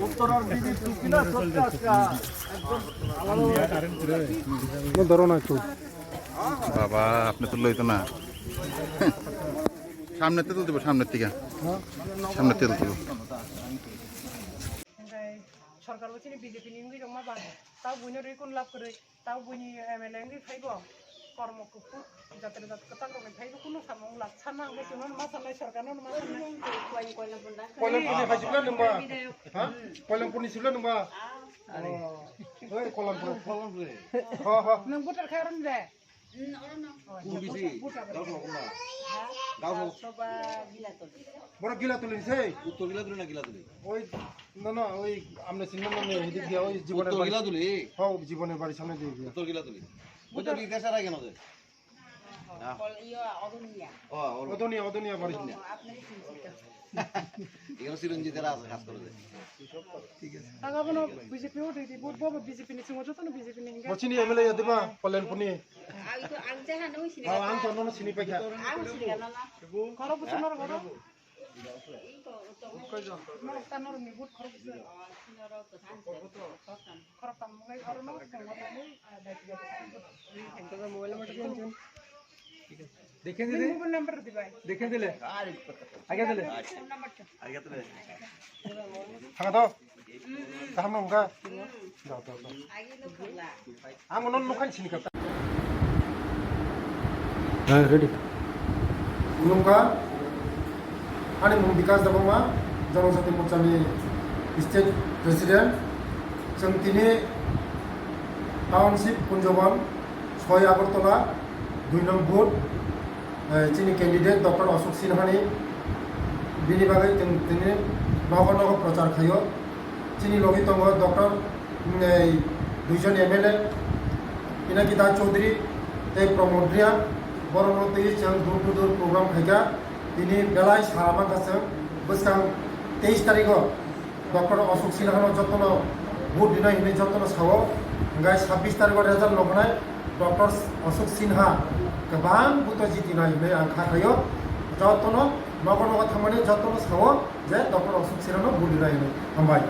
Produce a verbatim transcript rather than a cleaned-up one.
উত্তরার বিবি টুপি না সত্যি আজকে একদম আলাদা। ধরো না একটু। বাবা, আপনি তো লইতো না। সামনে তো তুলতে হবে, সামনের দিকে। সামনে তুলতে হবে। Sorkar bo chini B J P ni wngwi tongma ba, tao buino rwi kun lab kwrwi, tao buini M L A wngwi phaibo, kormo kuphur, jatra jat kwchak rokni phaibo, kunu samung lak sanna hwnkhe chwngno ma sanai, sorkarno ma sanai. Koilampur ni hai sibla nungba? Ha? Koilampur ni sibla nungba? Oh. Oi, Koilampur. Ha, ha. Nwng voter khai ron de? Kung bisi? Gausok na? Gausok. Borok Gilatuli ni se? Uttor Gilatuli na Gilatuli? Oi, no, no, oi, amne sinna mane, edik dia, oi, jibone Uttor bari. Gilatuli? Ho, jibone bari samne dia. Uttor Gilatuli. Boito di desa rai keno de? Ah. Kol-, iyo, Odonia. Oh, Odonia. Odonia, Odonia bari. Apnare sinchito. Ekhano Chiranjit jara ashe kaj kore de. Thik ase. Aga bono B J P vote di, vote bo B J P ni singo jotono B J P ni hinga. Bo chini M L A ya diba, Kalyanpur ni? Ang to, ang jaha no sini. Oh, ang to nono sini paikha. Ang sini na na. Koro buchunor koro. Norok ta norok ni vote koro buchunor. Koro tam ngai koro no. দেখে দিলে? দেখে দিলে? আগে দিলে? থাকা তো? থাকা না, মুখা? দাও, দাও, দাও। আমি মনে হয় মুখান চিনি করতাম। হ্যাঁ, ready. Khulumkha, ani mung Bikas Debbarma, Jonojati Morchani State President. Chwng tini Township Kunjobon, soi Agartala, dui nong booth, eh, chini candidate Doctor Ashok Sinhani, bini bagwi chwng tini nogo nogo prochar khaio. Chini logi tongo Doctor, mm, ei, duijon M L A, Pinaki Das Chaudhary tei Pramod Reang, borokno twi chwng door to door program khaikha. Tini belai sara mankha chwng, bwskang teis tarigo Doctor Ashok Sinhano jotono vote rinai hinwi jotono sao, hwnkhe sabbish tarigo result noknai Doctor Ashok Sinha kwbang vote jitinai hinwi ang kha khaio, jotono nogo nogo thangmani jotono sao je Doctor Ashok Sinhano vote rinai hinwi. Hambai.